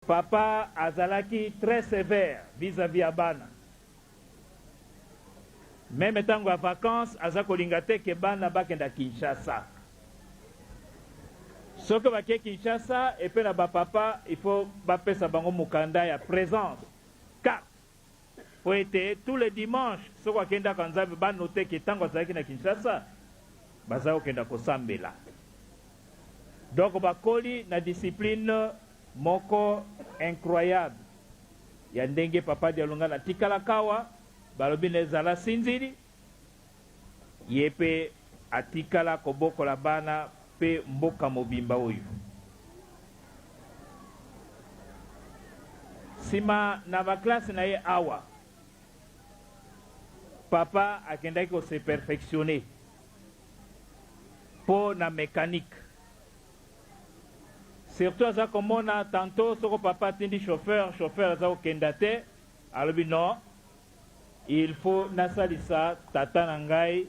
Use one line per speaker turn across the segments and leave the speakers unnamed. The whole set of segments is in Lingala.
Papa azalaki très sevère vis à vis ya bana. Meme tango ya vacances aza kolinga te que bana bakenda Kinshasa. Soki bake Kinshasa epe na ba papa il faut bapesa bango mokanda ya presence, carte. Po ete tous les dimanches soki akei ndako ya Nzambe ba noter que tango azalaki na Kinshasa baza kokenda kosambela. Donc bakoli na discipline moko incroyable ya ndenge papa Dialungana atikalaka awa, balobi na ye zala sinzili, ye pe atikala kobokola bana pe mboka mobimba oyo. Sima na ba classe na ye awa, papa akendaki ko se perfectionner po na mecanique. Surtout aza komona tantot soko papa atindi chauffeur, chauffeur aza kokenda te, alobi non, il faut nasalisa tata na ngai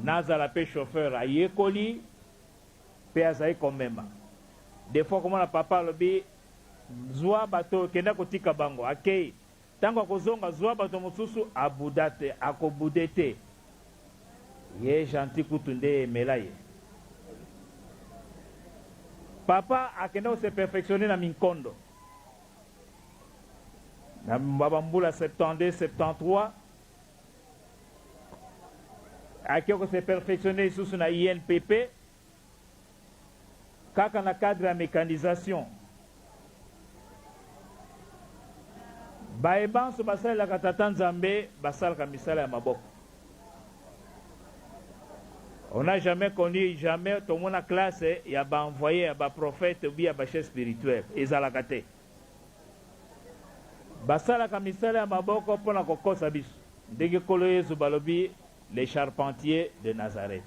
nazala pe chauffeur. Ayekoli pe azali komema. Des fois komona papa alobi zua bato oyo kenda kotika bango, akeyi. Tango akozonga zua bato mosusu, abuda te, akobude te. Ye gentil kutu nde emela ye. Papa akenda ko se perfectionner na minkondo. Na ba mbula 72, 73, ake ko se perfectionner lisusu na INPP, kaka na cadre ya mecanisation. Baye banso basalelaka Tata Nzambe basalaka misala ya maboko. On n'a jamais connu, jamais tomona classe ya ba envoyés ya ba prophètes ou bien ya ba chefs spirituels. Ezalaka te. Basalaka misala ya maboko mpo na kokosa biso. Ndenge Nkolo Yezu balobi les charpentiers de Nazareth.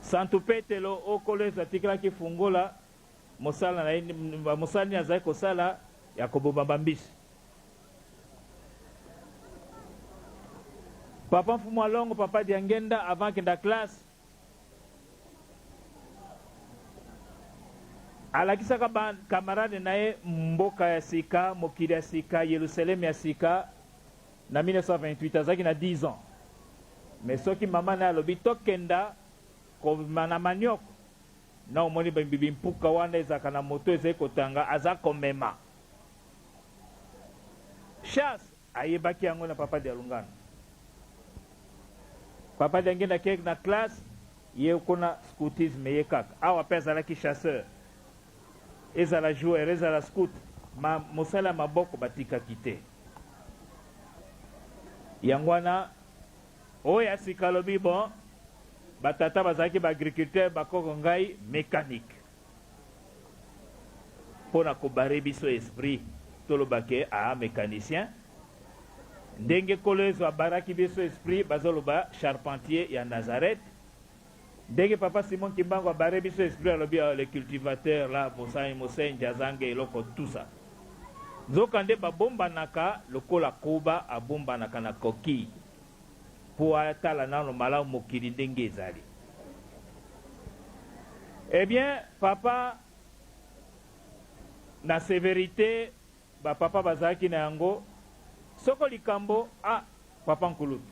Santu Petelo oyo Nkolo Yezu atikelaki fungola mosala na ye, mosala nini azalaki kosala? Ya koboma ba mbisi. Papa Mfumu Alongo, Papa Diangenda avant akenda classe alakisaka ba camarades na ye mboka ya sika, mokili ya sika, Yelusalemi ya sika. Na 1928 azalaki na 10 ans mais soki mama naye alobi tokenda kobima na manioko na omoni bimpuka wana ezalaka na moto ezali kotanga aza komema chasse ayebaki yango na papa Dialungana. Papa Diangenda akendeki na classe ye kuna scoutisme ye kaka awa pe azalaki chasseur ezala joueur ezala scout ma mosala ya maboko batikaki te. Yango wana oyo ya sika alobi bon ba tata bazalaki ba agriculteur ba koko ngai mecanique pona ko barrer biso esprit toloba ke aa mecanicien ndenge kolo yezu abaraki biso esprit bazoloba charpentier ya Nazareth Ndenge papa Simon kimbangu a barre biso esprit alobi ah les cultivateurs là mosai mosenji azanga eloko tout ça nzoka nde babombanaka lokola koba abombanaka na coquille po atala nano malamu mokili ndenge ezali eh bien papa na severite Ba papa bazalaki na yango soko likambo ah papa nkulutu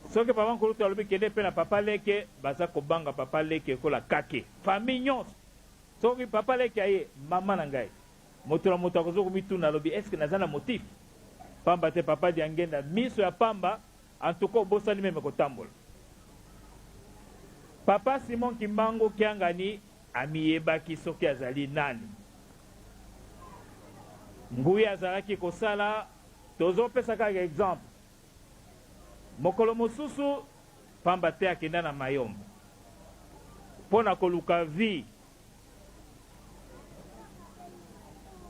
soki papa nkulutu alobi kende pe na papa leke baza kobanga papa leke lokola kake famille nyonso soki papa leke aye mama na ngai moto na moto akozo komituna alobi est ce que naza na motif pamba te papa Diangenda miso ya pamba en tout cas obosani meme kotambola papa Simon Kimbangu Kiangani Amiyebaki soki azali nani. Nguya azalaki kosala, tozo pesa kaka exemple. Mokolo mosusu, pamba te akenda na Mayombe po na koluka vie.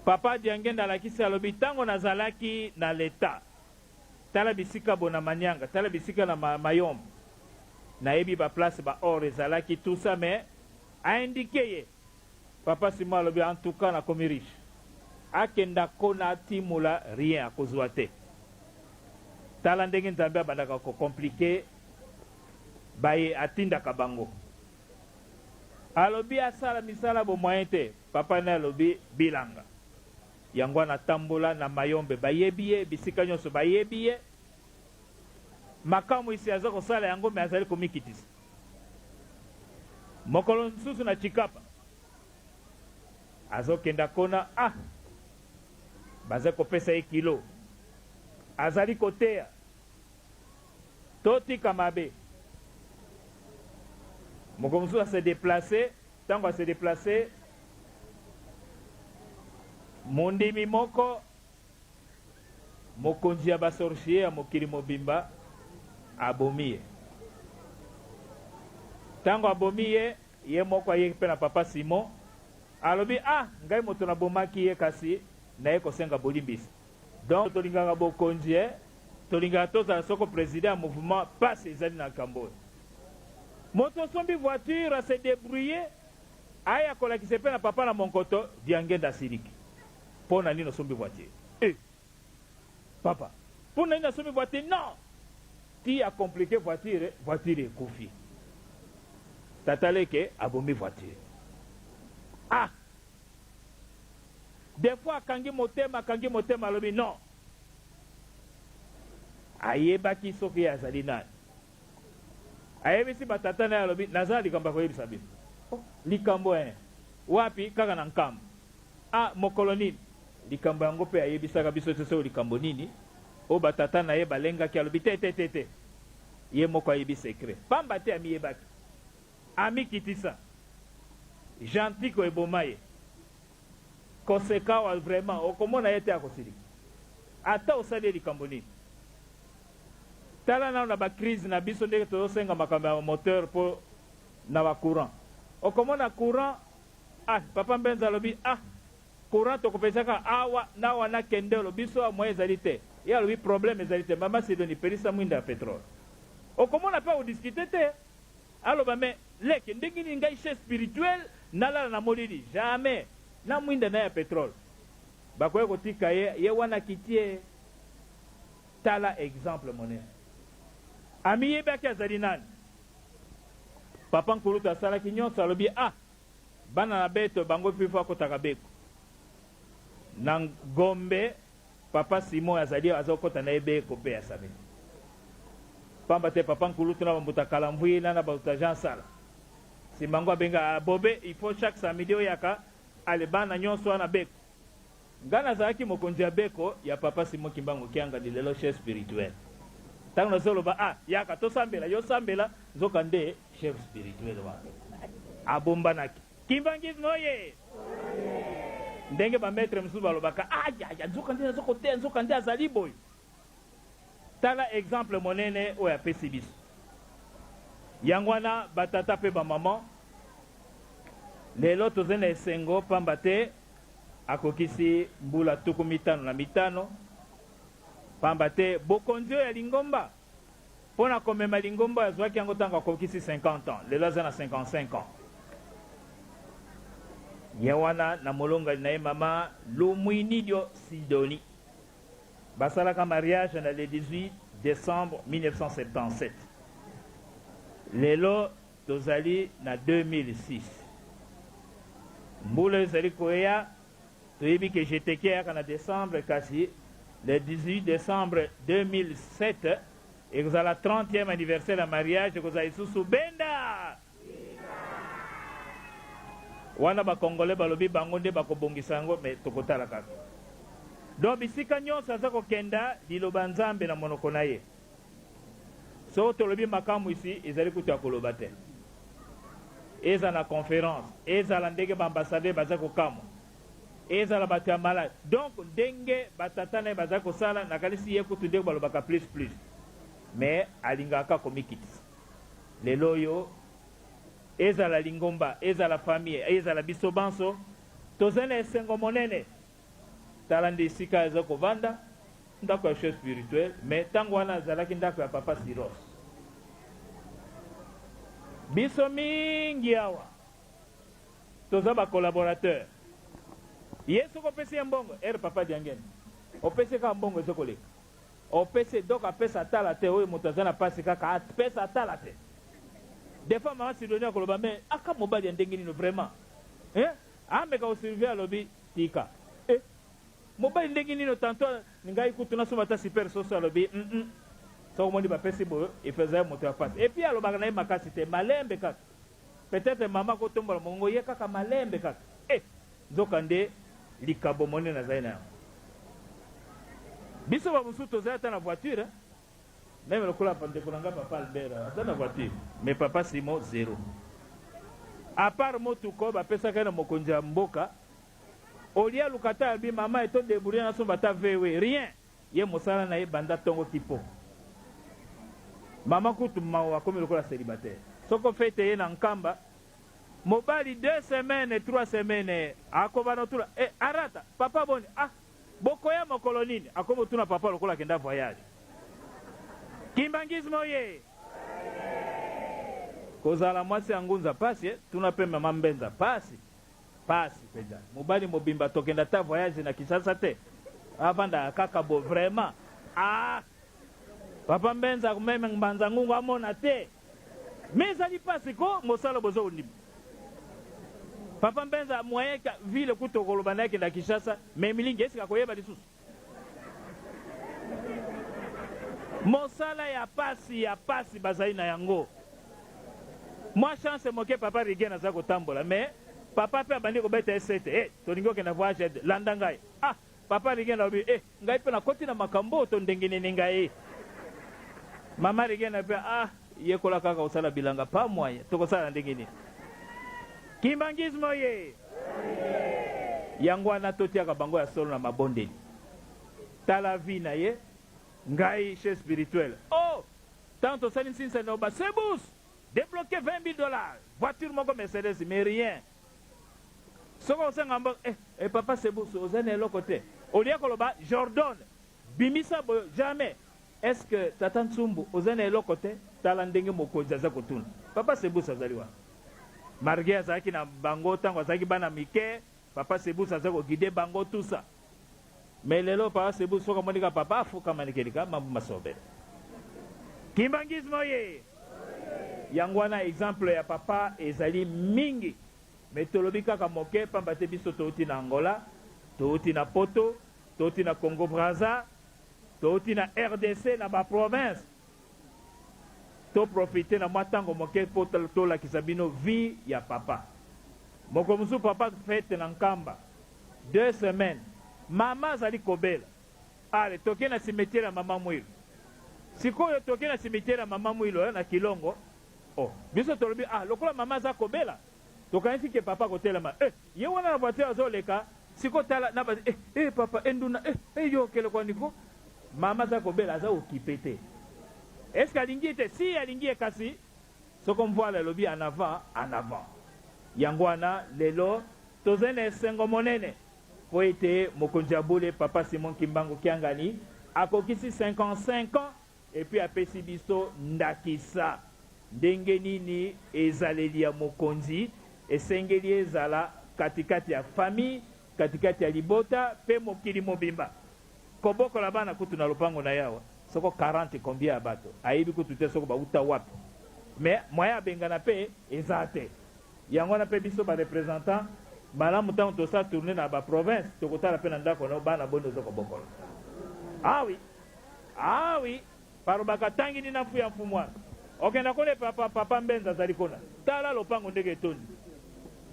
Papa Diangenda alakisi alobi tango nazalaki na l'etat, tala bisika bo na Manianga, tala bisika na Mayombe, nayebi ba place ba or ezalaki tout ça mais A indiquer ye. Papa Simon alobi en tout cas nakomi riche. Akenda kona atimola rien akozua te. Tala ndenge Nzambe abandaka ko compliquer baye atindaka bango. Alobi asala misala bo moyen te, papa naye alobi bilanga. Yango wana atambola na Mayombe bayebi ye, bisika nionso bayebi ye. Makamwisi aza kosala yango mais azali komikitisa. Mokolo mosusu na Tshikapa azokenda kona ah baza kopesa ye kilo azali koteya totika mabe. Mokolo mosusu a se deplacer, tango a se deplacer mondimi moko Mokonzi ya ba sorciers ya mokili mobimba abomi ye. Tango abomi ye, ye moko ayeki pe na papa Simon, alobi, ah, ngai moto nabomaki ye kasi naye kosenga bolimbisi. Donc tolingaka bokonzi eh, tolingaka tozala soko president ya mouvement, pasi ezali na likambo oyo. Moto osombi voiture a se debrouiller, aya kolakisa epai na papa na monkoto, Diangenda asiliki. Pona nini osombi voiture? Eh! Papa, pona nini nasombi voiture? Non! Ti a compliquer voiture, voiture ekufi. Tata leke abomi voiture. Ah! Des fois akangi motema, akangi motema alobi non. Ayebaki soki ye azali nani. Ayebisi ba tata naye alobi naza na likambo ya koyebisa bino. Oh, likambo eh! Wapi? Kaka na Nkamba. Ah, mokolo nini? Likambo yango pe ayebisaka biso te soki likambo nini oyo ba tata na ye balengaki, alobi te, te, te, te. Ye moko ayebi secret. Pamba te amiyebaki. Amikitisa. Gentil ko eboma ye. Koseka awa vraiment okomona ye te akosilika. Ata osali ye likambo nini. Tala nanu na ba crise na biso ndenge tozosenga makambo ya moteur po na ba courant. Okomona courant Ah papa mbenza alobi ah courant tokopesaka awa na wana kendelo biso awa moyen ezali te ye alobi problème ezali te mama sidoni pelisa mwinda ya petrole okomona pe ako discute te aloba mais leke ndenge nini ngai chef spirituel nalala na molili jamais na mwinda naye ya petrole bakoya kotika ye ye wana kitie tala exemple monene amiyebaki azali nani papa nkulutu asalaki nyonso alobi ah Bana na beto bango il faut akotaka beko na gombe papa Simon azali azo kota na ye beko pe ya samedi pamba te papa nkulutu na ba mbuta kalamvuila na ba mbuta Jean sala sima ngo abenga ah, bobe il faut chaque samedi oyaka ale bana nyonso wana beko nga nazalaki mokonzi ya beko ya papa Simon Kimbangu Kiangani lelo chef spirituel tango nazoloba ah yaka tosambela yo sambela nzoka nde Chef spirituel wana abombanaki. Kimbanguisme oye! Ndenge ba maitre mosusu balobaka ayaya nzoka nde nazo koteya nzoka nde azali boye. Tala exemple monene oyo apesi biso. Yango wana ba tata pe ba maman lelo tozali na esengo pamba te akokisi mbula 55 pamba te bokonzi oyo ya lingomba Mpo na komema lingomba oyo azwaki yango ntango akokisi 50 ans, lelo aza na 55 ans. Ye wana na molongani na ye mama Lumuinidio Sidoni basalaka mariage na le 18 decembre 1977. Lelo tozali na 2006. Mbula ezali koya. Toyebi ke Jeteke ayaka na decembre kasi le 18 decembre 2007 ekozala 30e anniversaire ya mariage ekozala lisusu benda wana ba congolais balobi bango nde bakobongisa yango mais tokotala kaka. Donc bisika nyonso aza kokenda liloba Nzambe na monoko na ye. Soki tolobi makamwisi ezali kutu ya koloba te. Ezala na conference, ezala ndenge ba ambassadeurs baza kokamwa, ezala bato ya malade. Donc ndenge ba tata na ye bazali kosala, nakanisi ye kutu ndenge balobaka plus plus. Mais alingaka kaka komikitisa. Lelo oyo, ezala lingomba, ezala famille, ezala biso banso, tozali na esengo monene. Tala nde esika aza kovanda, ndako ya chef spirituel, mais tango wana azalaki ndako ya papa Siros. Biso mingi awa toza ba collaborateurs. Ye soki opesi ye mbongo, heure papa Diangenda, opesi ye kaka mbongo ezo koleka. Opesi ye donc apesa atala te, oyo moto aza na pasi kaka apesa atala te. Des fois mama Sidonie akoloba mais aka mobali ya ndenge nini vraiment hein ameka ko surveiller alobi tika eh mobali ndenge nini tantot ngai kutu nasomba ata super soso alobi hum soki omoni bapesi boyo efeza ye moto ya pasi et puis alobaka na ye makasi te malembe kaka peut-etre mama akotombola mongongo ye kaka malembe kaka eh nzoka nde likabo monene azali na yango biso ba mosusu tozali ata na voiture hein? Meme lokola ndeko na nga papa Albert aza na voiture mais papa Simon zero. A part motuka oyo bapesaka ye na mokonzi ya mboka, au lieu aluka ata alobi mama et to debrouiller nasomba ata VW, rien. Ye mosala na ye banda tongo ti pokwa. Mama kutu mawa akomi lokola celibataire. Soko fete ye na Nkamba, mobali deux semaines, trois semaines akobanda kotuna eh arata papa boni ah Bokoya mokolo nini? Akomi kotuna papa lokola akenda voyage. Kimbanguisme oye! Kozala mwasi ya ngunza pasi eh? Tuna pe mama Mbenza pasi. Pasi penza. Mobali mobimba tokenda ata voyage na Kinshasa te. Avandaka kaka bo vraiment. Ah! Papa Mbenza meme Mbanza Ngungu amona te. Mais ezali pasi ko mosala bozo kondima. Papa Mbenza moyen ka ville kutu okoloba naye akenda Kinshasa mais milingi est ce que akoyeba lisusu? Mosala ya pasi ya pasi bazali na yango. Mwa chance moke papa Rigen aza kotambola mais papa pe abandi kobeta ye sete eh tolingi okenda voyage landa ngai ah papa Rigen alobi eh Ngai pe nakoti na makambo oyo to ndenge nini ngai? Mama Regena pe ah yekola kaka kosala bilanga pas moyen tokosala ndenge nini? Kimbanguisme oye! Yango wana totiaka bango ya solo na mabondeli. Tala vie na ye, ngai chef spirituel oh! Tango tosali nsinsa na ba sebus debloquer 20 000 dollars voiture moko Mercedes mais rien. Soki osenga mbongo eh, eh papa Sebusu oza na eloko te olie koloba j'ordonne bimisa boyo jamais est ce que tata Nsumbu oza na eloko te tala ndenge mokonzi aza kotuna papa Sebusu azali wana marge azalaki na bango tango azalaki bana mike papa Sebusu aza ko guider bango tout ça mais lelo papa Sebusu soki amoni ka papa afukama nikelika mambo masobele kimbanguisme oye yango wana exemple ya papa ezali mingi. Mais tolobi kaka moke pamba te biso towuti na Angola, towuti na poto, towuti na Congo Brazza, towuti na rdc na ba provinces. To profiter na mwa tango moke po tolakisa bino vie ya papa. Mokolo mosusu papa fete na Nkamba, 2 semaines, mama azali kobela. Ale toke na cimetière ya mama Mwilu. Sikoyo toke na cimetière ya mama Mwilu na Kilongo. Oh biso tolobi ah lokola mama aza kobela tokanisi ke papa akotelema eh ye wana na voiture azoleka siko tala na ba eh eh papa eh nduna eh eh yo okele kwa niko mama aza kobela aza okipe te est ce que alingi ye te si alingi ye kasi soko mvuala elobi en avant en avant yango wana lelo tozali na esengo monene mpo ete mokonzi ya bule papa Simon Kimbangu Kiangani akokisi 55 ans Et puis apesi biso ndakisa ndenge nini ezaleli ya mokonzi esengeli ezala katikati ya famille, katikati ya libota pe mokili mobimba. Kobokola bana kutu na lopango na ye awa soko 40 combien ya bato ayebi kutu te soko bawuta wapi mais moyen abengana pe eza te. Yango wana pe biso ba representants malamu tango tosala tournee na ba provinces tokotala pe na ndako na yo bana boni ozo kobokola. Ah oui! Ah oui, balobaka tangi nina mfuya mfumwa. Okenda kone papa, papa Mbenza azali kuna. Tala lopango ndenge etondi.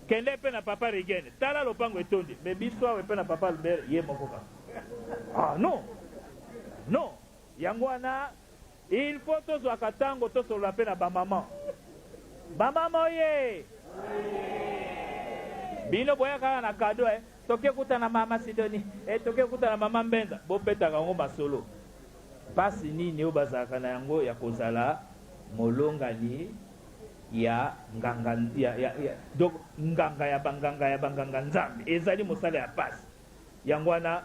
Kende pe na papa Rigene, tala lopango etondi. Mais biso awa epe na papa Albert ye moko kaka. Ah non. Non. Yango wana il faut tozwaka tango tosolola pe na ba maman. Ba mama oye! Bino boya kaka na cadeau eh. Toke kutana mama Sidonie eh toke kutana mama Mbenza bobetaka yango masolo pasi nini oyo bazalaka na yango ya kozala molongani ya nganga ya, ya, ya, donc nganga ya banganga ya banganga Nzambe ezali mosala ya pasi yango wana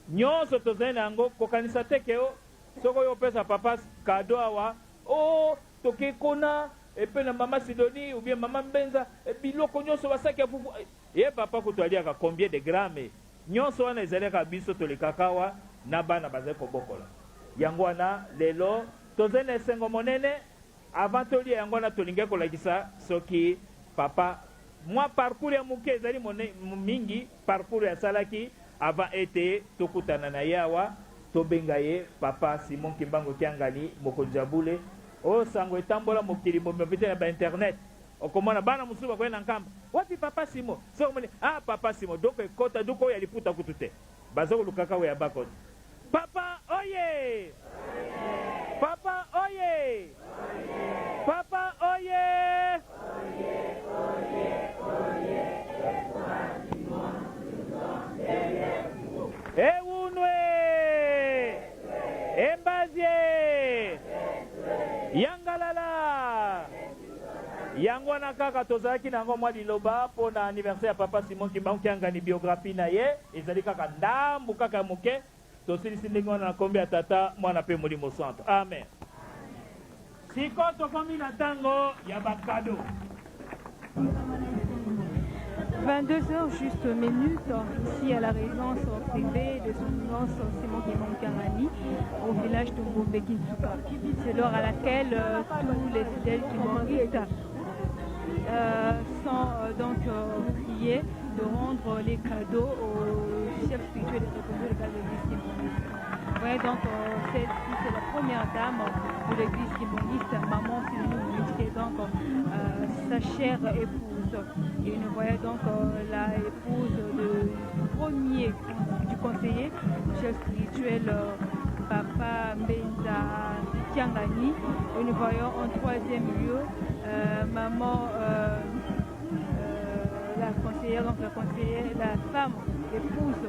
nyonso tozali na yango kokanisa te ke o soki oyo opesa papa kado awa o toke kuna epe na mama Sidonie ou bien mama Mbenza biloko nyonso basaki ya fufu. Ye papa kutu aliaka combien de gramme? Nionso wana ezali kaka biso tolekaka awa na bana bazali kobokola. Yango wana lelo tozali na esengo monene. Avant tolia yango wana tolingaki kolakisa soki papa mwa parcours ya moke ezali mingi parcours asalaki avant ete tokutana na ye awa tobenga ye papa Simon Kimbangu Kiangani mokonzi ya bule. Oyo sango etambola mokili mobimba mpe na ba internet okomona bana mosusu bakoya na Nkamba wapi papa Simon soki omoni ah papa Simon donc ekota donc oyo ya liputa kutu te baza kolukaka oyo ya bakoti papa oye papa oye papa oye. Ewunwe Embazie Yangalala yango wana kaka tozalaki na yango mwa liloba mpo na anniversaire ya papa Simon Kimbangu Kiangani. Biographie na ye ezali kaka ndambu kaka ya moke. Tosilisi ndenge wana na nkombo ya Tata, Mwana mpe Molimo Santo. Amen. Sikoyo tokomi na ntango ya bakado.
22 heures juste minutes, ici à la résidence privée de son éminence Simon Kimbangu Kiangani, au village de Ngombe Kinsuka. C'est l'heure à laquelle tous les fidèles kimbanguistes sont donc priés de rendre les cadeaux au chef spirituel de la l'église kimbanguiste. Ouais, donc celle-ci, c'est la première dame de l'église kimbanguiste, maman Sylvie, qui est donc sa chère épouse. Et nous voyons donc la épouse du premier du conseiller, chef spirituel Papa Mbenza Kiangani. Et nous voyons en troisième lieu maman la conseillère, donc la conseillère, la femme épouse du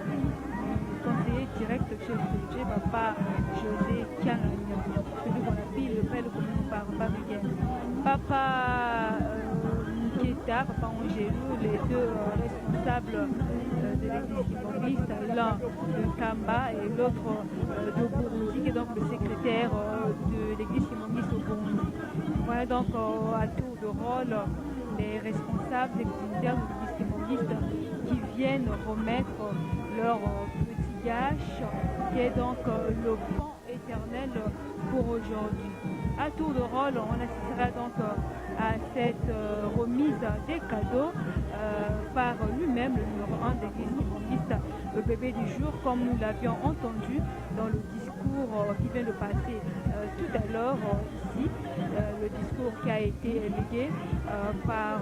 conseiller direct chef spirituel Papa José Kiangani, celui qu'on appelle le père commun par Miguel. Papa Nketa, Papa Angelou, les deux responsables de l'église kimbanguiste, l'un de Kamba et l'autre de Burundi, qui est donc le secrétaire de l'église kimbanguiste au Burundi. Voilà donc à tour de rôle les responsables des dignitaires de l'église kimbanguiste qui viennent remettre leur petit gâche, qui est donc le pan éternel pour aujourd'hui. À tour de rôle, on assistera donc à cette remise des cadeaux par lui-même, le numéro 1 de l'église kimbanguiste, le bébé du jour, comme nous l'avions entendu dans le discours qui vient de passer tout à l'heure ici, le discours qui a été légué par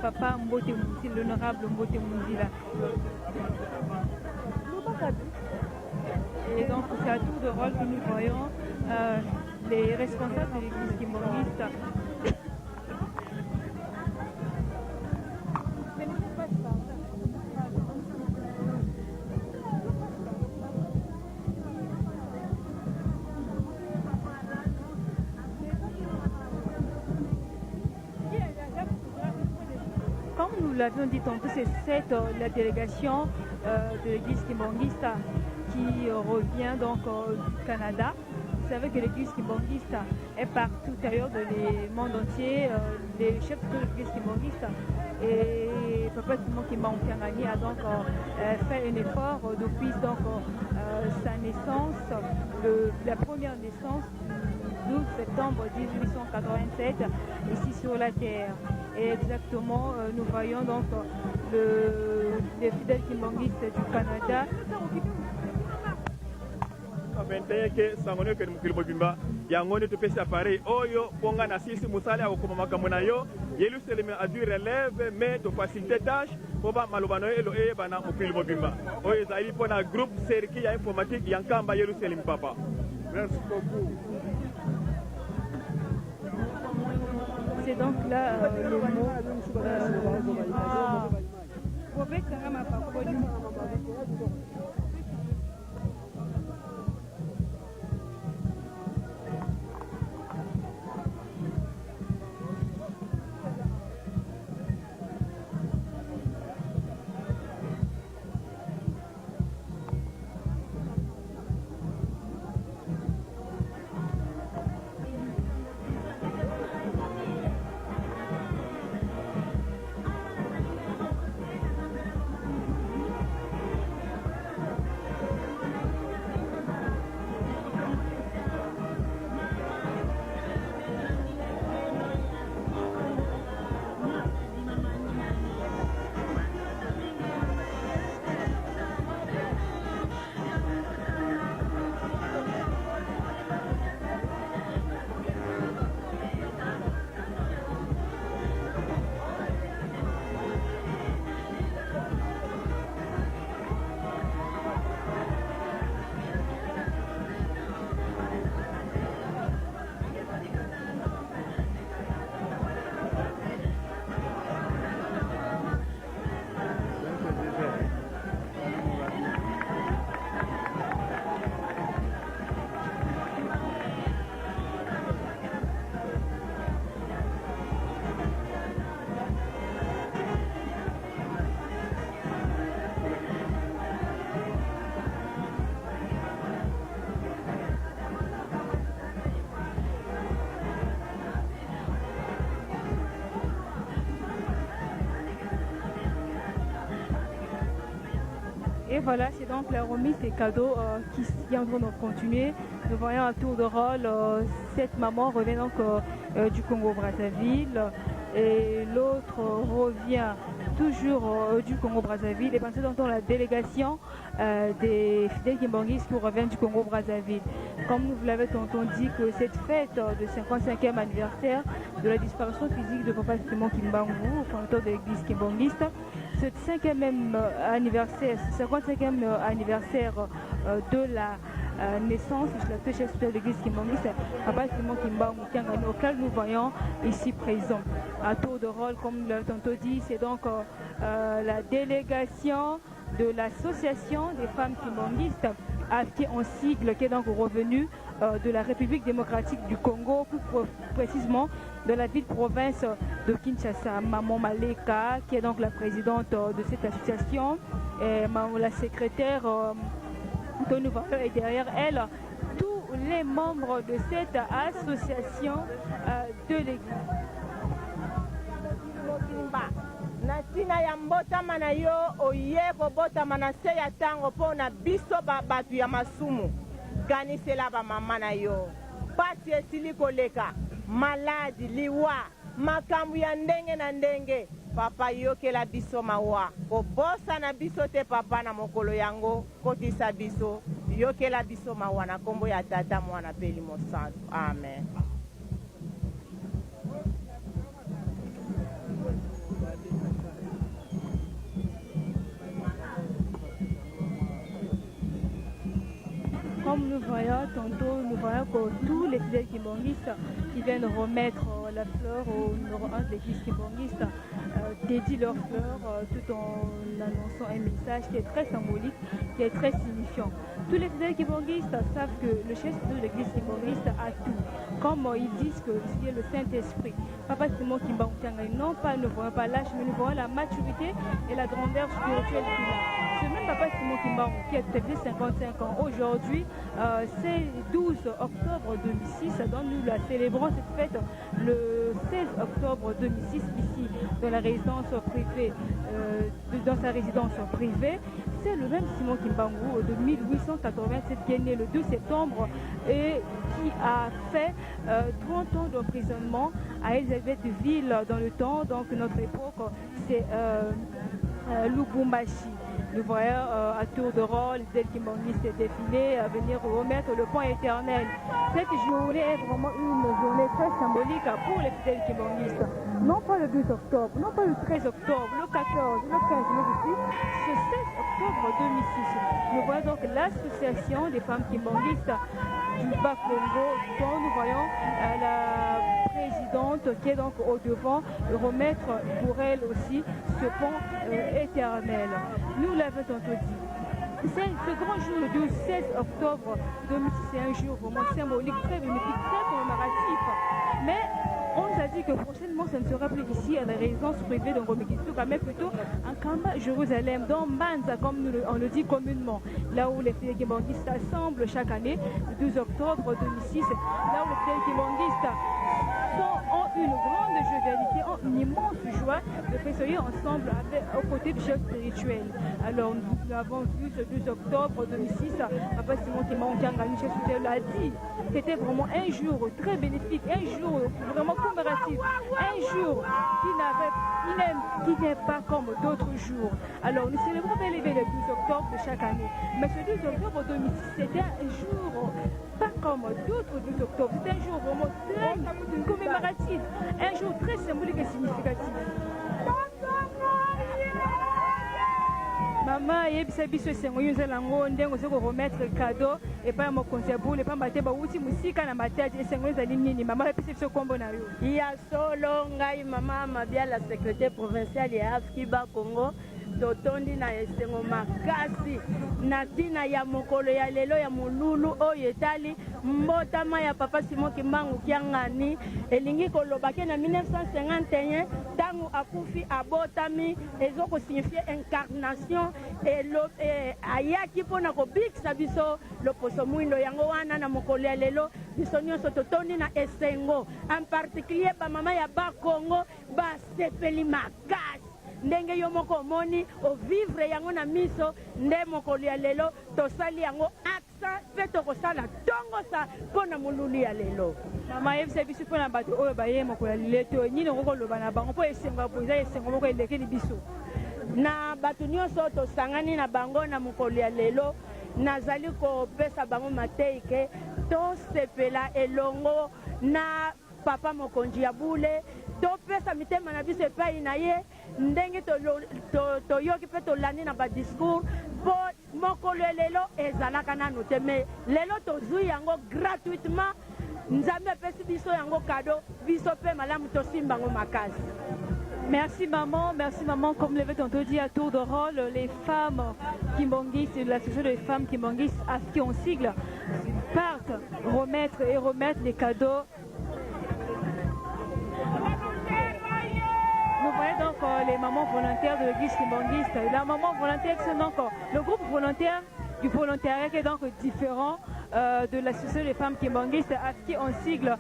Papa Mbote Munzila, l'honorable Mbote Munzila. Et donc c'est à tour de rôle que nous voyons les responsables de l'église kimbanguiste. Comme nous l'avions dit tantôt, c'est la délégation de l'église kimbanguiste qui revient donc du Canada. Vous savez que l'église kimbanguiste est partout ailleurs dans le monde entier. Les chefs de l'église kimbanguiste et Papa Simon Kimbangu Kiangani a donc fait un effort depuis donc sa naissance, la première naissance du 12 septembre 1887 ici sur la terre. Et exactement, nous voyons donc les fidèles kimbanguistes du Canada.
21 ke sango no ekende mokili mobimba. Yango nde topesi appareil oyo mpo ngai nasilisi mosala ya kokoma makambo na yo. Yelusalemi azwi relève, mais tofacilité tâche mpo ba maloba na yo elo eyebana mokili mobimba. Oyo ezali mpo na groupe serki ya informatique ya Nkamba Yelusalemi, papa.
Merci beaucoup.
C'est donc là le mot. Et voilà, c'est donc la remise des cadeaux qui est en train de continuer. Nous voyons à tour de rôle, cette maman revient donc du Congo-Brazzaville et l'autre revient toujours du Congo-Brazzaville. Et pensez donc dans la délégation des fidèles kimbanguistes qui revient du Congo-Brazzaville. Comme vous l'avez tantôt dit, que cette fête de 55e anniversaire de la disparition physique de Papa Simon Kimbangu, fondateur de l'église kimbanguiste, ce cinquième anniversaire, ce 55e anniversaire de la naissance de la chef de l'église kimbanguiste, Papa Simon Kimbangu Kiangani, auquel nous voyons ici présent. À tour de rôle, comme nous l'avons tantôt dit, c'est donc la délégation de l'association des femmes kimbanguistes, AFK en sigle, qui est donc revenu de la République démocratique du Congo, plus précisément de la ville-province de Kinshasa. Maman Maleka, qui est donc la présidente de cette association, et la secrétaire que nous voyons, et derrière elle, tous les membres de cette association de l'église.
Na ntina ya mbotama na yo, oye kobotama na se ya ntango mpo na biso bato ya masumu. Kanisela bamama na yo. Pasi esili koleka, maladi, liwa, makambo ya ndenge na ndenge. Papa, yokela biso mawa, kobosana biso te. Papa, na mokolo yango, kotisa biso, yokela biso mawa, na nkombo ya Tata, Mwana mpe Elimo Santu, amen.
Comme nous voyons tantôt, nous voyons que tous les fidèles kimbanguistes qui viennent remettre la fleur au numéro 1 de l'église kimbanguiste dédient leur fleur tout en annonçant un message qui est très symbolique, qui est très signifiant. Tous les fidèles kimbanguistes savent que le chef de l'église kimbanguiste a tout. Comme ils disent que c'est le Saint-Esprit. Papa Simon Kimbangu Kiangani, non pas nous ne voyons pas l'âge, mais nous voyons la maturité et la grandeur spirituelle qu'il a. Ce même Papa Simon Kimbangu qui a tout à fait 55 ans aujourd'hui, c'est 12 octobre 2006, donc nous la célébrons cette fête le 16 octobre 2006 ici dans la résidence privée, dans sa résidence privée. C'est le même Simon Kimbangu de 1887 qui est né le 2 septembre et qui a fait 30 ans d'emprisonnement à Elisabethville dans le temps, donc notre époque, c'est Lubumbashi. Nous voyons à tour de rôle les kimbanguistes défiler, à venir remettre le pont éternel. Cette journée est vraiment une journée très symbolique pour les fidèles kimbanguistes. Non pas le 12 octobre, non pas le 13 octobre, le 14, le 15, mais aussi ce 16 octobre 2006. Nous voyons donc l'association des femmes kimbanguistes du Bas-Congo, dont nous voyons la présidente qui est donc au devant remettre pour elle aussi ce pont éternel. Nous l'avons tantôt dit. C'est ce grand jour, le 12, 16 octobre 2006, c'est un jour vraiment symbolique, très bénéfique, très commémoratif. Mais on nous a dit que prochainement, ce ne sera plus ici à la résidence privée de Ngombe Kinsuka, mais plutôt en Kamba, Jérusalem, dans Mbanza, comme nous on le dit communément, là où les fidèles kimbanguistes s'assemblent chaque année, le 12 octobre 2006, là où les fidèles kimbanguistes ont une grande jovialité, ont une immense joie de festoyer ensemble aux côtés du chef spirituel. Alors nous l'avons vu ce 12 octobre 2006, Papa Simon Kimbangu Kiangani, chef spirituel, l'a dit. C'était vraiment un jour très bénéfique, un jour vraiment commémoratif, un jour qui n'est pas comme d'autres jours. Alors nous célébrons bel et bien le 12 octobre de chaque année. Mais ce 12 octobre 2006, c'était un jour pas comme d'autres 12 octobre. C'était un jour vraiment très commémoratif, un jour très symbolique et significatif. Mama, yebisa biso esengo yo ozala yango ndenge oza koremettre cadeau epai ya mokonzi ya bule, pamba te bawuti mosika na Matadi. Esengo ezali nini, mama? Epesi biso nkombo na yo.
Ya solo, ngai mama Mabiala, secrétaire provincial ya AFKI Bas-Congo. Totondi na esengo makasi na ntina ya mokolo ya lelo ya molulu oyo etali mbotama ya Papa Simon Kimbangu Kiangani. Elingi koloba ke na 1951, ntango akufi, abotami, ezokosignifie incarnation. Ayaki mpona kobikisa biso loposo mwindo. Yango wana na mokolo ya lelo biso nyonso totondi na esengo, en particulier bamama ya Bakongo basepeli makasi. Ndenge yo moko omoni, o vivre yango na miso, nde mokolo ya lelo tosali yango accent mpe tokosala tongo sa mpo na molulu ya lelo.
Mama, yebisa biso mpo na bato oyo baye mokolo ya lileto oyo, nini okoki koloba na bango mpo esengo ya boye eza esengo moko elekeli biso?
Na bato nyonso oyo tosangani na bango na mokolo ya lelo, nazali kopesa bango mateyi ke tosepela elongo na Papa Mokonzi ya bule, topesa mitema na biso epai na ye ndenge toyoki mpe tolandi na ba discours, mpo mokolo ya lelo ezalaka nanu te, mais lelo tozui yango gratuitement, Nzambe apesi biso yango cadeau, biso mpe malamu tosimba yango makasi.
Merci maman, merci maman. Comme l'avait tantôt dit à tour de rôle, les femmes kimbanguistes, l'association des femmes kimbanguistes, AFKI en sigle, partent remettre et remettre les cadeaux. Nous voyons donc les mamans volontaires de l'église kimbanguiste. La maman volontaire, c'est donc le groupe volontaire du volontariat qui est donc différent de l'association des femmes kimbanguistes, AFKI en sigle,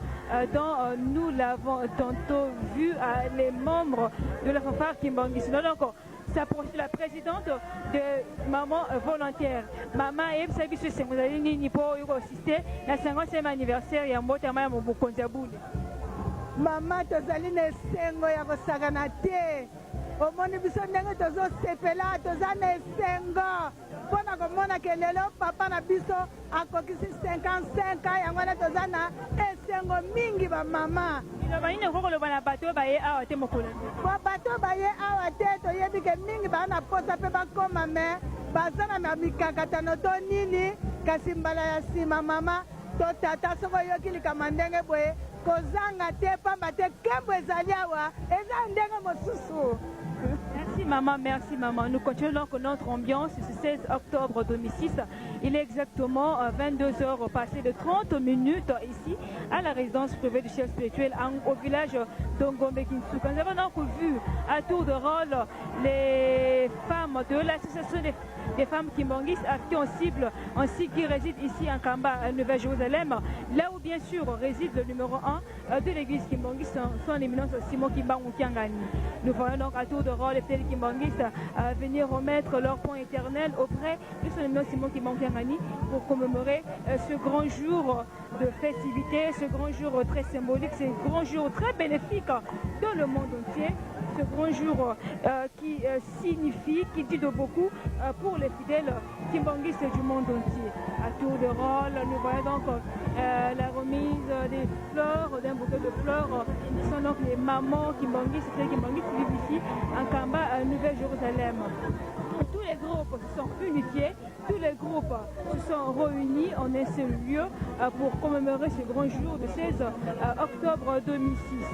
dont nous l'avons tantôt vu à les membres de la fanfare kimbanguiste. Nous allons encore s'approcher de la présidente de Maman Volontaire. Maman ayebisa biso esengo ezali nini mpo oyo koassiste na 50e anniversaire ya mbotama ya mokonzi ya bule.
Mama, tozali na esengo ya kosakana te. Omoni biso ndenge tozosepela, toza na esengo mpo na komona ke lelo papa na biso akokisi 55 ans, yango wana toza na esengo mingi ba mama.
Liloba nini okoki koloba na bato oyo baye awa te mokolo ya lelo?
Bo bato oyo baye awa te, toyebi ke mingi baza na posa mpe bakoma mais baza na mikakatano to nini, kasi mbala ya sima mama to tata soki oyoki likambo ya ndenge boye kozanga te, pamba te nkembo ezali awa eza ya ndenge mosusu.
Merci maman, merci maman. Nous continuons donc notre ambiance ce 16 octobre 2006. Il est exactement 22 heures passées de 30 minutes ici à la résidence privée du chef spirituel au village d'Ongombe Kinsuka. Nous avons donc vu à tour de rôle les femmes de l'association des femmes kimbanguistes qui en cible, ainsi qui résident ici à Nkamba, à Nouvelle-Jérusalem, là où bien sûr réside le numéro 1 de l'église kimbanguiste, son éminence Simon Kimbangu Kiangani. Nous voyons donc à tour de rôle les fidèles kimbanguistes venir remettre leur point éternel auprès de son éminence Simon Kimbangu Kiangani pour commémorer ce grand jour de festivité, ce grand jour très symbolique, ce grand jour très bénéfique dans le monde entier, ce grand jour qui signifie, qui dit de beaucoup pour les fidèles kimbanguistes du monde entier. À tour de rôle, nous voyons donc la remise des fleurs, d'un bouquet de fleurs, qui sont donc les mamans kimbanguistes, les kimbanguistes qui vivent ici à Nkamba, à Nouvelle-Jérusalem. Tous les groupes se sont unifiés, tous les groupes se sont réunis en un seul lieu pour commémorer ce grand jour du 16 octobre 2006.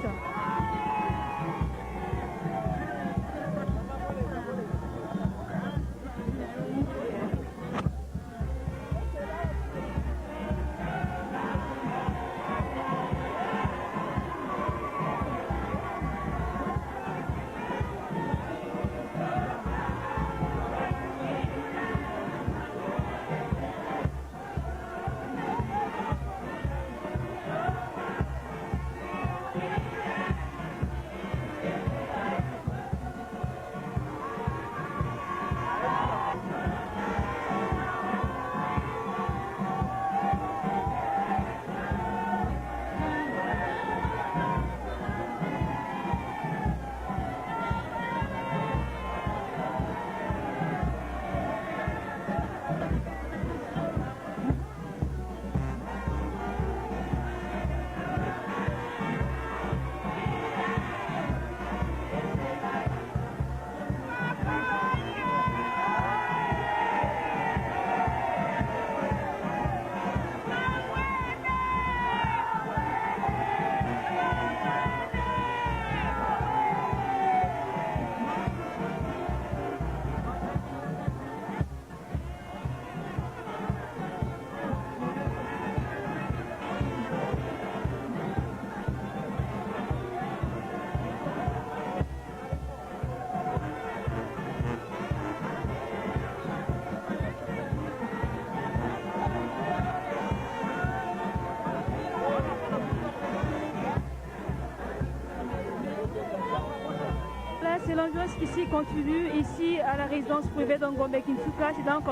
jusqu'ici continue ici à la résidence privée d'Angombe Kinsuka. C'est donc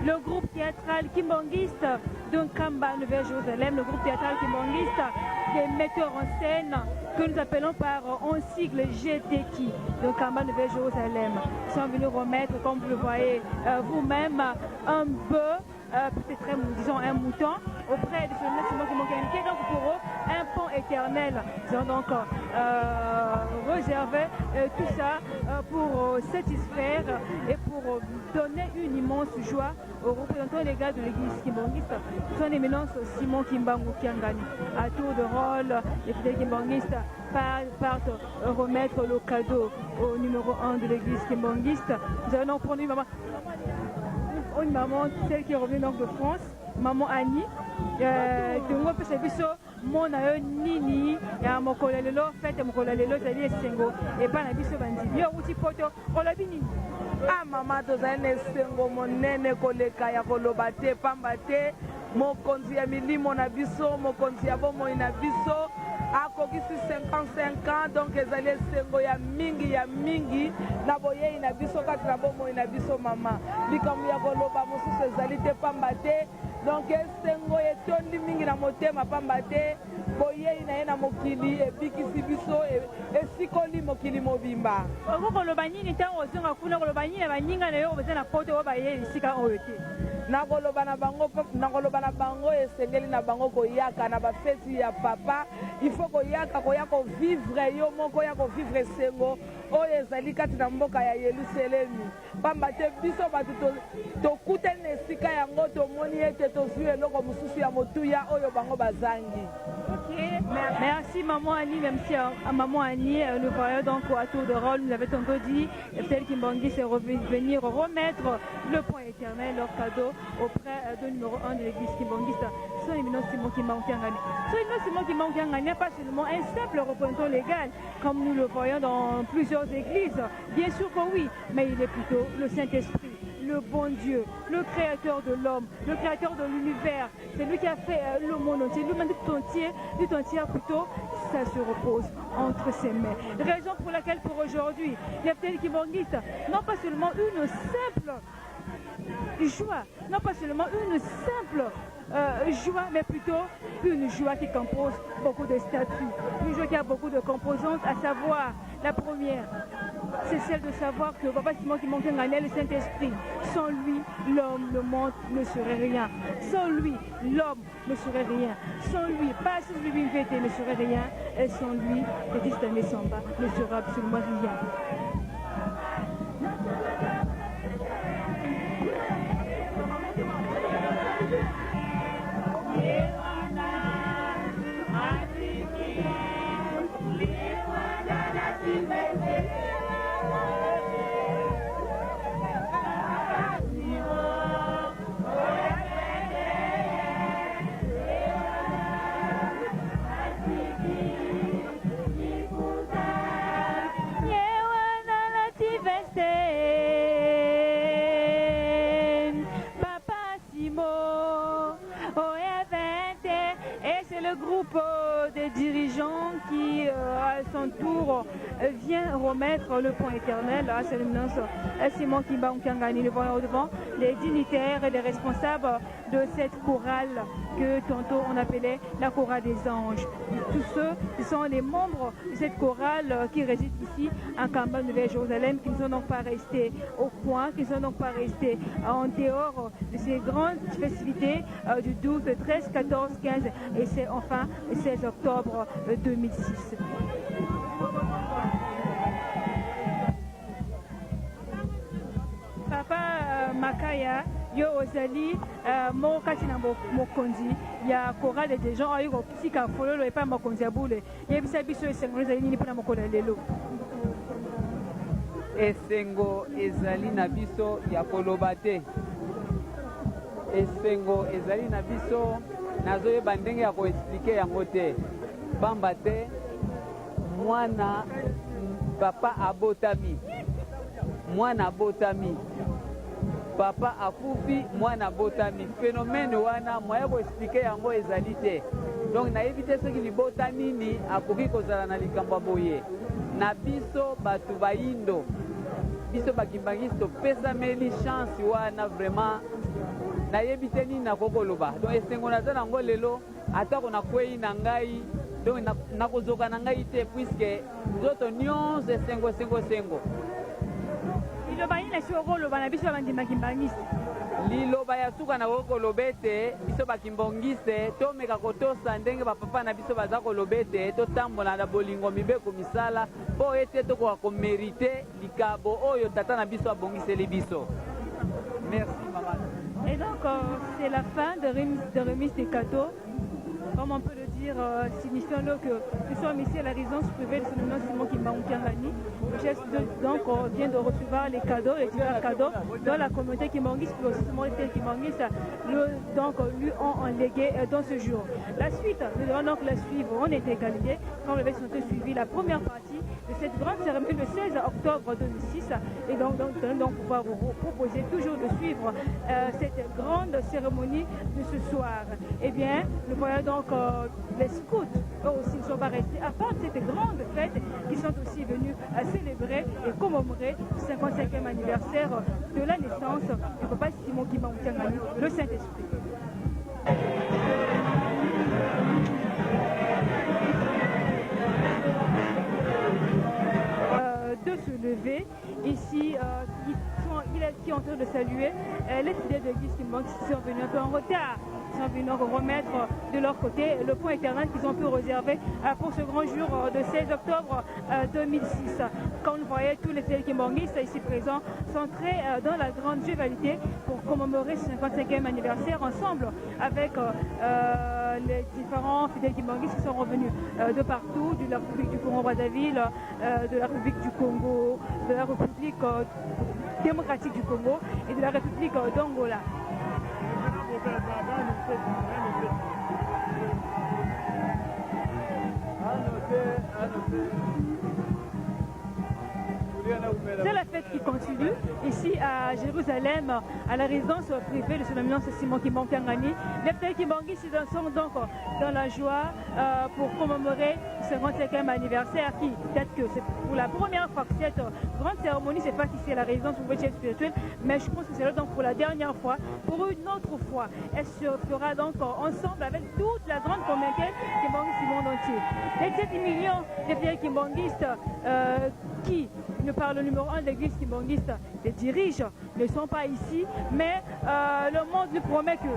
le groupe théâtral kimbanguiste de Nkamba, Nouvelle-Jérusalem, le groupe théâtral kimbanguiste des metteurs en scène que nous appelons par en sigle GTK, de Nkamba, Nouvelle-Jérusalem. Ils sont venus remettre, comme vous le voyez vous-même, un bœuf, peut-être disons un mouton, auprès de ce Simon Kimbangu, qui est donc pour eux un pont éternel. Ils ont donc réservé tout ça pour satisfaire et pour donner une immense joie aux représentants légaux de l'église kimbanguiste, son éminence Simon Kimbangu Kiangani. À tour de rôle, les fidèles kimbanguistes partent remettre le cadeau au numéro 1 de l'église kimbanguiste. Nous allons prendre une maman, une maman, celle qui est revenue donc de France, maman Annie. Tongo opesa biso mona yo nini ya mokolo ya lelo, fête mokolo ya lelo ezali esengo epai na biso bandimi. Yo outi Poto, olobi nini?
Ah mama, tozali na esengo monene koleka ya koloba te, pamba te mokonzi ya milimo na biso, mokonzi ya bomoi na biso akokisi 55 ans. Donc ezali esengo ya mingi ya mingi na boyei na biso kati na bomoi na biso. Mama, likambo ya koloba mosusu ezali te, pamba te donc esengo etondi mingi na motema, pamba te boyei na ye na mokili ebikisi biso, esikoli mokili mobimba.
Okoki koloba nini ntango ozonga kuna? Koloba nini na baninga na yo baza na Poto oyo baye esika oyo te?
Nakoloba na bango, nakoloba na bango, esengeli na bango koyaka na bafeti ya papa. Il faut koyaka, koya kovivre yo moko, ya kovivre esengo oyo ezali kati na mboka ya Yelusalemi, pamba te biso bato tokutani na esika yango, tomoni ete tozwi eloko mosusu ya motuya oyo bango bazangi.
Ok, merci maman Annie, même si maman Annie, nous voyons donc à tour de rôle, nous avait tantôt dit, celle qui Kimbanguiste est venir remettre le pont éternel, leur cadeau auprès de numéro 1 de l'église kimbanguiste, son éminence Simon Kimbangu Kiangani. Son éminence Simon Kimbangu Kiangani n'est pas seulement un simple représentant légal, comme nous le voyons dans plusieurs églises, bien sûr que oui, mais il est plutôt le Saint-Esprit, le bon Dieu, le créateur de l'homme, le créateur de l'univers. C'est lui qui a fait le monde entier, le monde tout entier plutôt, ça se repose entre ses mains. Raison pour laquelle pour aujourd'hui, les fidèles kimbanguistes n'ont pas seulement une simple joie, non pas seulement une simple joie, mais plutôt une joie qui compose beaucoup de statuts, une joie qui a beaucoup de composantes, à savoir la première, c'est celle de savoir que Papa Simon Kimbangu le Saint-Esprit, sans lui, l'homme, le monde ne serait rien. Sans lui, l'homme ne serait rien. Sans lui, pas lui ne serait rien. Et sans lui, Petit Stanley Samba ne sera absolument rien. Papa Simo, et c'est le groupe des dirigeants qui, à son tour, vient remettre le pont éternel à son éminence Simon Kimbangu Kiangani. Nous voyons devant les dignitaires et les responsables de cette chorale que tantôt on appelait la chorale des anges. Tous ceux qui sont les membres de cette chorale qui réside ici à Nkamba, Nouvelle-Jérusalem, qui ne sont donc pas restés au coin, qui ne sont donc pas restés en dehors de ces grandes festivités du 12, 13, 14, 15 et c'est enfin le 16 octobre 2006. Papa Makaya, yo ozali moko kati na mokonzi ya chorale des gens oyo kotika fololo epai mokonzi ya bule. Yebisa biso, esengo ezali nini mpona mokolo ya lelo?
Esengo ezali na biso ya koloba te. Esengo ezali na biso, nazoyeba ndenge ya koexpliquer yango te, pamba te mwana papa abotami, mwana abotami, papa akufi, mwana abotami. Phénomène wana, moyen koexpliquer yango ezali te. Donc nayebi te soki libota nini akoki kozala na likambo ya boye. Na biso bato bayindo, Biso ba kimbanguiste topesameli chance wana vraiment nayebi te nini nakoki koloba. Donc esengo naza nango lelo atako nakweyi na ngai donc nakozoka na ngai te puisque nzoto nionso esengo esengo esengo.
Liloba nini na suka okoki koloba na biso ba bandima kimbanguiste?
Liloba ya suka nakoki koloba ete biso ba kimbonguiste tomeka kotosa ndenge ba papa na biso baza koloba ete totambola na bolingo mibeko misala mpo ete tokoka ko meriter likabo oyo tata na biso abongiseli biso. Merci maman.
Et donc c'est la fin de de remise des cadeaux comme on peut le dire, signifiant que nous sommes ici à la résidence privée de son éminence Simon Kimbangu Kiangani. Le chef de, donc vient de recevoir les cadeaux, les divers cadeaux dans la communauté kimbanguiste, puis aussi les fidèles kimbanguistes, le, donc lui ont légué dans ce jour. La suite, nous devons donc la suivre en intégralité, comme vous l'avez suivi la première partie de cette grande cérémonie le 16 octobre 2006 et donc, donc, nous allons donc pouvoir vous proposer toujours de suivre cette grande cérémonie de ce soir. Eh bien, nous voyons donc les scouts, eux aussi ne sont pas restés à part de cette grande fête qui sont aussi venus à célébrer et commémorer le 55e anniversaire de la naissance du papa Simon Kimbangu Kiangani, le Saint-Esprit. De se lever ici, qui est en train de saluer les fidèles de l'église Kimbangu qui sont venus un peu en retard, qui sont venus remettre de leur côté le point éternel qu'ils ont pu réserver pour ce grand jour de 16 octobre 2006. Comme vous voyez, tous les fidèles kimbanguistes ici présents sont très dans la grande jovialité pour commémorer ce 55e anniversaire ensemble avec les différents fidèles kimbanguistes qui sont revenus de partout, de la République du Congo-Brazzaville, de la République du Congo, de la République démocratique du Congo et de la République d'Angola. C'est la fête qui continue ici à Jérusalem, à la résidence privée de son éminence Simon Kimbangu Kiangani. Les fidèles kimbanguistes sont donc dans la joie pour commémorer ce 55e anniversaire qui, peut-être que c'est pour la première fois que cette grande cérémonie se passe ici à la résidence privée chef spirituel, mais je pense que c'est là donc pour la dernière fois, pour une autre fois. Elle se fera donc ensemble avec toute la grande communauté kimbanguiste du monde entier. Les 7 millions de fidèles kimbanguistes qui nous parle le numéro 1 de l'église kimbanguiste, les dirigeants ne sont pas ici, mais le monde nous promet que...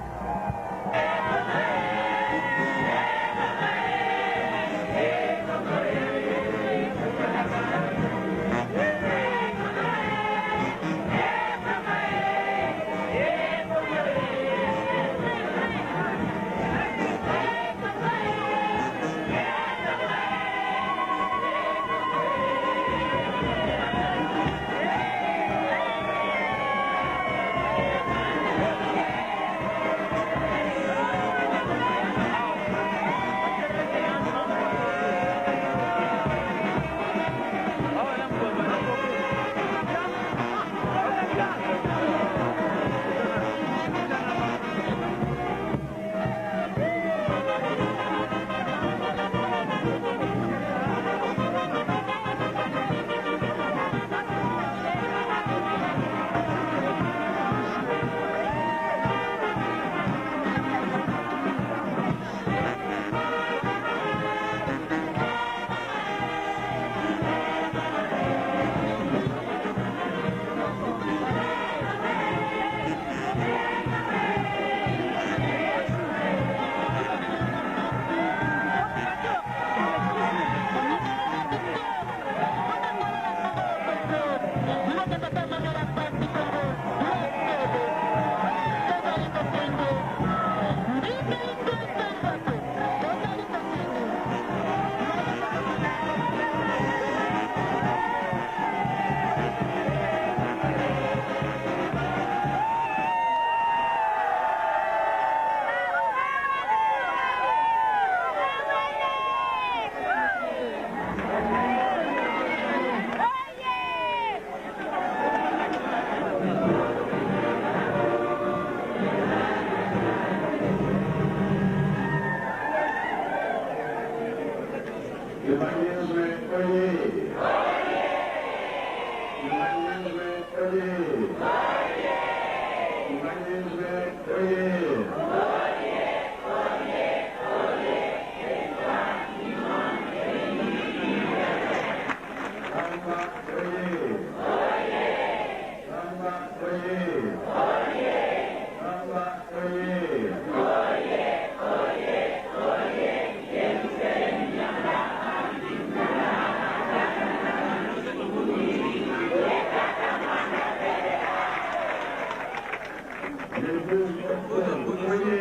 Le 12 octobre, oye!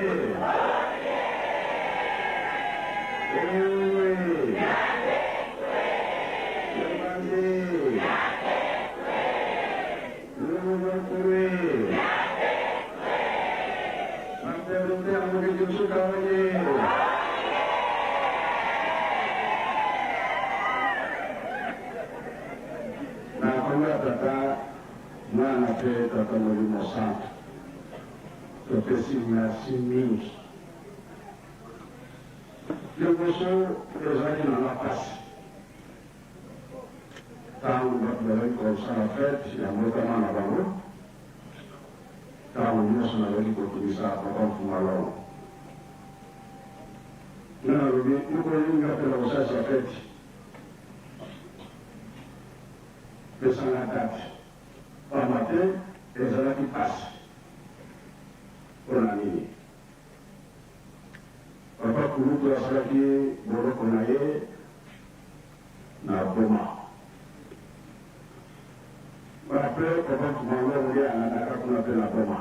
Oye! Yobandi! Lumubankure! Martin Luther Mokeke Nsuka oye! Na kombo ya Tata, Mwana pe Tata Molimo Santu, topesi merci mingi. Liboso ezalaki na nga pasi tango bato bazalaki kosala fete ya mbotama na bango, tango nionso nazalaki kotungisa papa Mfuma Longo. Nga nalobi mokolo nini nga pe nakosalisa fete? Pesa nga date pamba te ezalaki pasi pona nini papa kulutu asalaki boloko na ye na Boma apres papa Nkumalongo ye alandaka kuna pe na Boma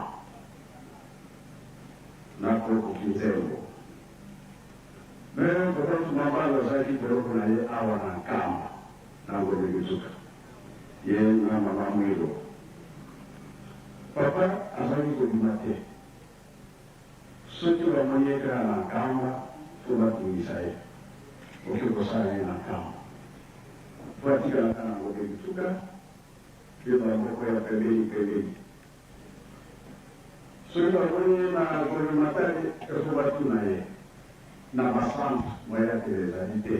na koko Kinzengo mais papa Nkumabalo asalaki boloko na ye awa na Nkamba. Na Ngombe Kinsuka ye na mama Mwilo. Papa azalaki kobima te. Soki bamoni ye kaka na Nkamba, faut batungisa ye. Oke kosala nini na Nkamba? Faut atikala kaka na Ngombe Kinsuka pe ba moko ya pembeni pembeni. Soki bamoni ye na Gombe Matadi, faut batuna ye. Na ba centre moyen akende ezali te.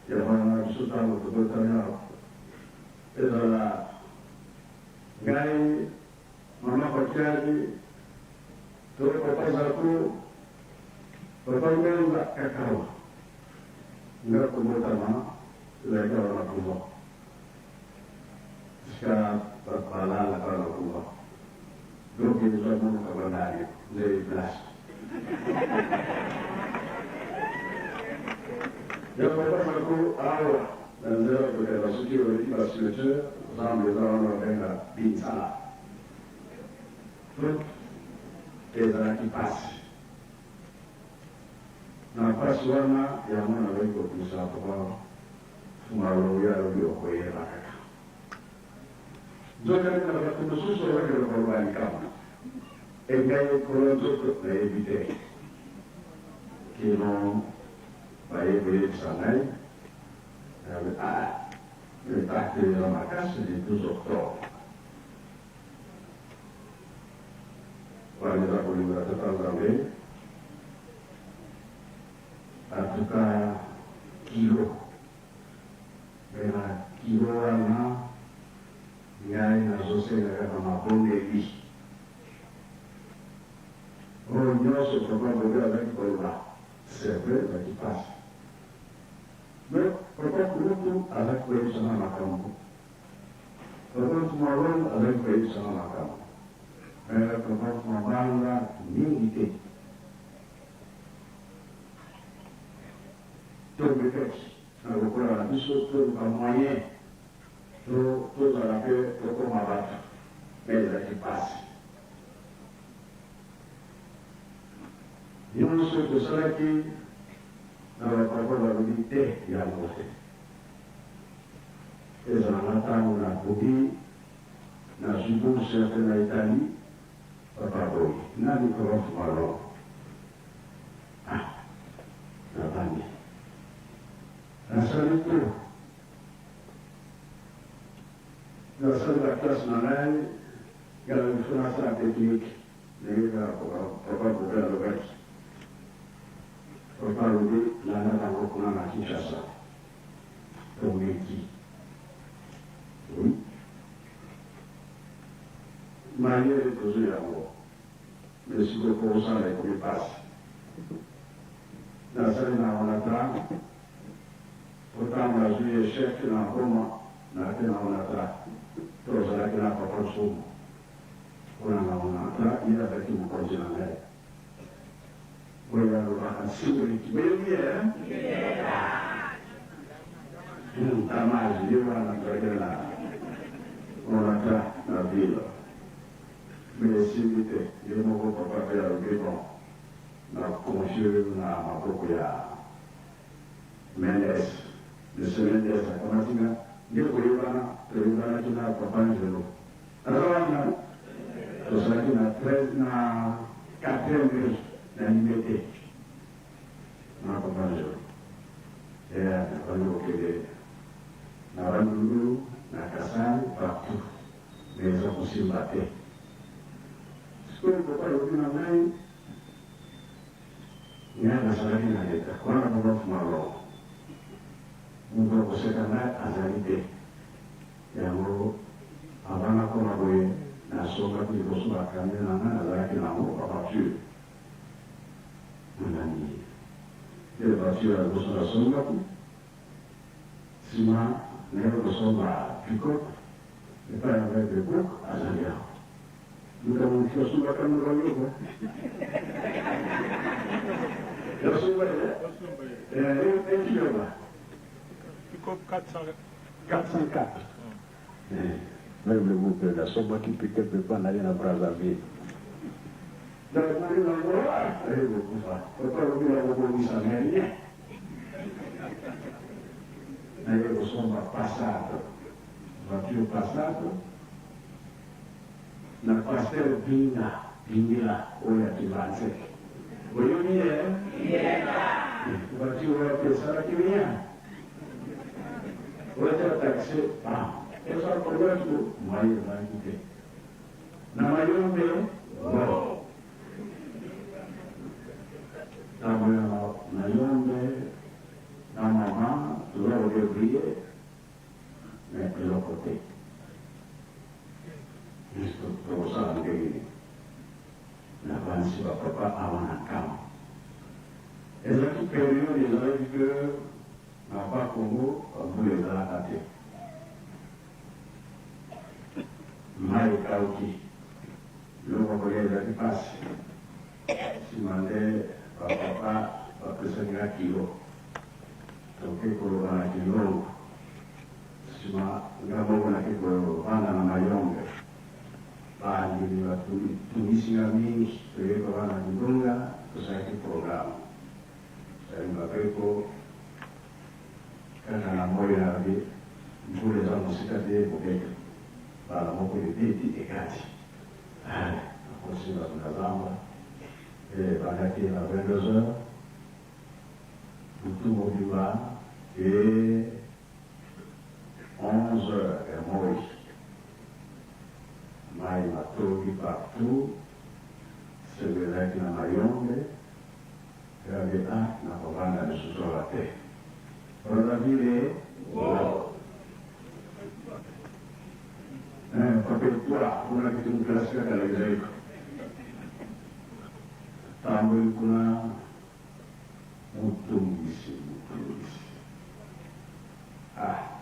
Yango wana biso tango tobotami awa, ezala ngai, mama Bakiadi, to papa Zako, papa Ngonza, kaka awa. Nga kobotama ezalaki awa na couvent. Esika bato balalaka awa na couvent. Donc ezwa moluka bandali nde place. Ya papa Zako awa na nzela ya kokenda soki oleki ba cimetière zamba eza wana babenga Binsala. Donc ezalaki pasi. Na pasi wana yango nazali kopusa papa Fumalo ye alobi okoyeba kaka. Nzokande na bato mosusu bazakende koloba likambo e ngai ekolo nzoto nayebi te kino baye koyebisa ngai nabe ah mais date eza makasi le 12 octobre wana eza bolingo ya tata Nzambe en tout cas kilo Mais na kilo wana ngai nazo senga kaka mabondeli oyo nionso papa Bobe azalaki koloba c'est vrai ezalaki pasi mais papa kulutu azalaki koyebisa nga makambo papa Mfuma Longo azalaki koyebisa nga makambo mais papa Mfuma Banza mingi te. Tomekaki na kokola na biso toluka moyen to tozala pe tokoma batu mais ezalaki pasi. Nionso tosalaki na ba papa balobi te yango te. Ezala nga tango nakoki nazui bourse ya pe na Italie papa aboyi nani papa Fumalongo ah nabandi nasali tout nasali ba classe na ngai nga il faut nasala technique ndenge kaka papa Bobe alobaki papa alobi landa bango kuna na Kinshasa tomeki oui mayele tozwi yango Mais sikoyo po osala ekomi pasi. Nasali na Onatra po tango nazui echec na Goma nake na Onatra tozalaki na papa Nsumu kuna na Onatra ye azalaki mokonzi na ngai oyo alobaka nsimbo boyebi ye hein? Tamazi ye wana tozalaki na Onatra na ville. Mais. Esimbi te, ye moko papa pe alobi bon na confier yo na maboko ya Mendes. Monsieur Mendes akamati nga nde koyebana, toyebanaki na papa Angelo. Aza wana? Tozalaki na 13 na quatrième rue na Limete na papa Angelo. Eh, nabandi kokende na Bandundu, na Kasai, partout. Mais eza kosimba te. Sikoyo papa alobi na ngai, ngai nazalaki na leta wana papa Fumalongo, moto akoseka ngai azali te. Yango avant nakoma boye nasombaki liboso ba camion na ngai nazalaki na yango ba voiture nalandi ye nde voiture ya liboso nasombaki sima naye kosomba pick-up epai ya Veuve de Book azali awa. Likambo mosusu asumbaka na bayoko. Yasumba ye. Eh, ekiyoba.
Pick-up 404.
404. Veuve de Book nasombaki pick-up epai na ye na Brazzaville. Nakoli nango aye kokufa. Papa alobi nakobongisa mais rien. Naye kosomba Passat. Voiture Passat na pasteur Binga Bingila oyo ya Kimbanseke. Boyebi ye? Voiture oyo pe esalaki rien. Oyo taxi bam. Eza problème ko moyen ezalaki te. Na Mayombe bo. Tango ya Mayombe na mama toza ko debrouiller mais eloko te. Biso tokosala ndenge nini? Nakanisi ba papa awa na Nkamba. Ezalaki periode ezalaki que na Bas Congo ba mbula ezalaka te. Mayi ekauki, biloko ya kolia ezalaki pasi. Sima nde ba papa bapesaki nga kilo. Toke koloba na Kingongo. Sima nga moko nake kovanda na Mayombe. Bandimi batungisi nga mingi. Toye kovanda na Kindonga, tosalaki programme. Tosali mabeko kaka na moyi nalobi mvula eza mosika te ekobeta. Mbala moko ebeti ekati. Nakosi bato na zamba. Ebandaki na 22 heures. Butu mobimba tee 11 heures ya moyi, mayi matondi partout, sengo ezalaki na Mayombe, pe babi ah nakovanda lisusu awa te. Brazzaville wo! Eh, perpetua kuna kitu kelasi kaka na Zaiko. Tamboli kuna Motungisi, motungisi. Ah.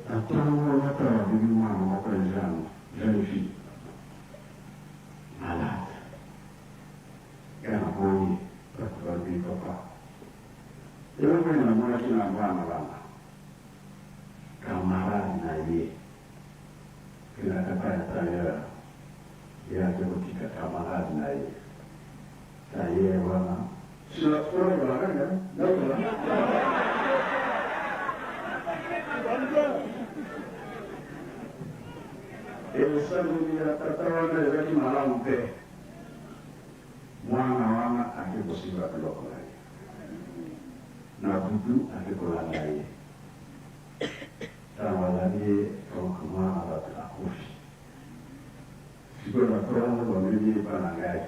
Na tongo nata babibi mwana moko ya jeune, jeune fille. Malade. Nga naboyi, bato balobi papa. Eloko nini namonaki na mwana wana? Camarade na ye. Kendaka epai ya tailleur. Ye ake kotika camarade na ye. Tailleur wana. Sila oloba kaka naloba. Esaleli ya tata wana ezalaki malamu te. Mwana wana ake kosimba biloko na ye. Na butu ake kolanda ye. Tango alandi ye donc mwana batu akufi. Sikoyo na tongo bamemi ye epa na ngai.